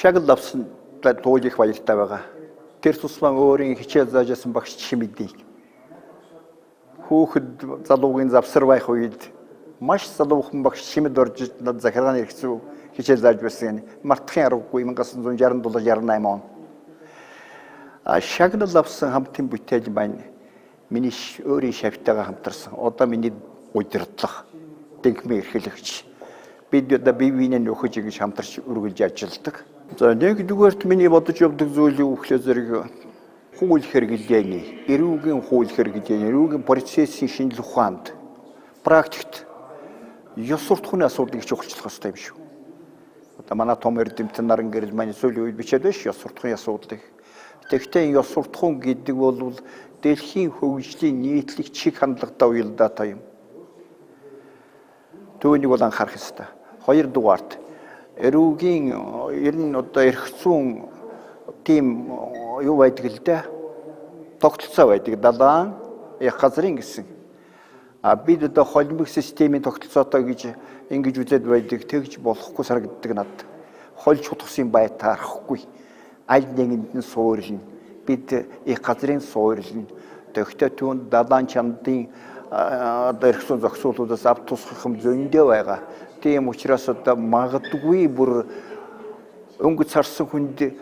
Шагнал авсан тууль их баяртай байгаа. Тэр тусмаа өөрийн хичээл зааж байсан багш Чимэдийг хүүхэд залуугийн завсар байх үед маш залуухан багш Чимэд орж над захиргааны эрх зүй хичээл зааж байсан. Мартахын аргагүй 1967 68 он. А шагнал авсан хамтын бүтээл маань миний өөрийн шавьтайгаа хамтарсан. Одоо миний удирдлага, дэнхмийн эрхлэгч. Бид одоо бие биенээ нөхөж ингэж хамтарч үргэлж ажилладаг. За, нэгдүгээрт миний бодож явдаг зүйл юу гэхлээр зэрэг хууль хэрэглээний, эрүүгийн хууль хэрэглээний, эрүүгийн процессын шинжлэх ухаанд, практикт ёс суртахууны асуудлыг чухалчлах ёстой юм шүү. Одоо манай том эрдэмтэн Наран гэрэл маань сүүлийн үед бичээд байна ш ёс суртахууны асуудлыг. Тэгэхдээ ёс суртахуун гэдэг бол дэлхийн хөгжлийн нийтлэг чиг хандлагатай уялдаатай юм. Түүнийг бол анхаарах ёстой. Хоёрдугаарт эрүүгийн ер нь одоо эрх зүйн тийм юу байдаг л дээ. Тогтолцоо байдаг. Далаан яг газрын гэсэн. А бид одоо холимог системийн тогтолцоотой гэж ингэж үзээд байдаг. Тэгж болохгүй санагддаг надад. Хольж хутгасан бай таарахгүй. Аль нэгэнд нь суурилна. Бид их газрын суурилна. Тэгвэл түүнд далаан чамдын одоо эрх зүйн зохицуулуудаас ав тусгах юм зөндөө байгаа. Тийм учраас одоо магадгүй бүр өнгөц харсан хүнд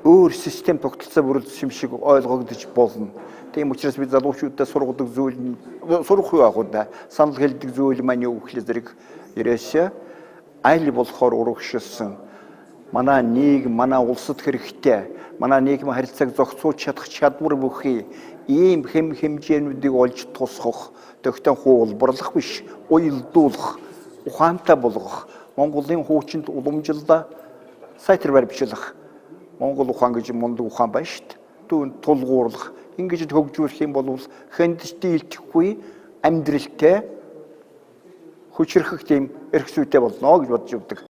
өөр систем тогтолцоо бүрэлдсэн юм шиг ойлгогдож болно. Тийм учраас би залуучуудад сургадаг зүйл нь сурах юу ах вэ? Санал хэлдэг зүйл маань юу гэхлээр зэрэг ерөөсөө аль болохоор урагшилсан манай нийгэм, манай улсад хэрэгтэй, манай нийгмийн харилцааг зохицуулж чадах чадвар бүхий ийм хэм хэмжээнүүдийг олж тусгах, тогтон хуулбарлах биш, уялдуулах, ухаантай болгох, Монголын хуучинд уламжлалаа сайтар баримтчлах, Монгол ухаан гэж мундаг ухаан байна шүү дээ. Түүнд тулгуурлах, ингэж хөгжүүлэх юм бол хүнд дийлдэхгүй амьдралтай хүчрхэх тийм эрх зүйтэй болно гэж бодож явдаг.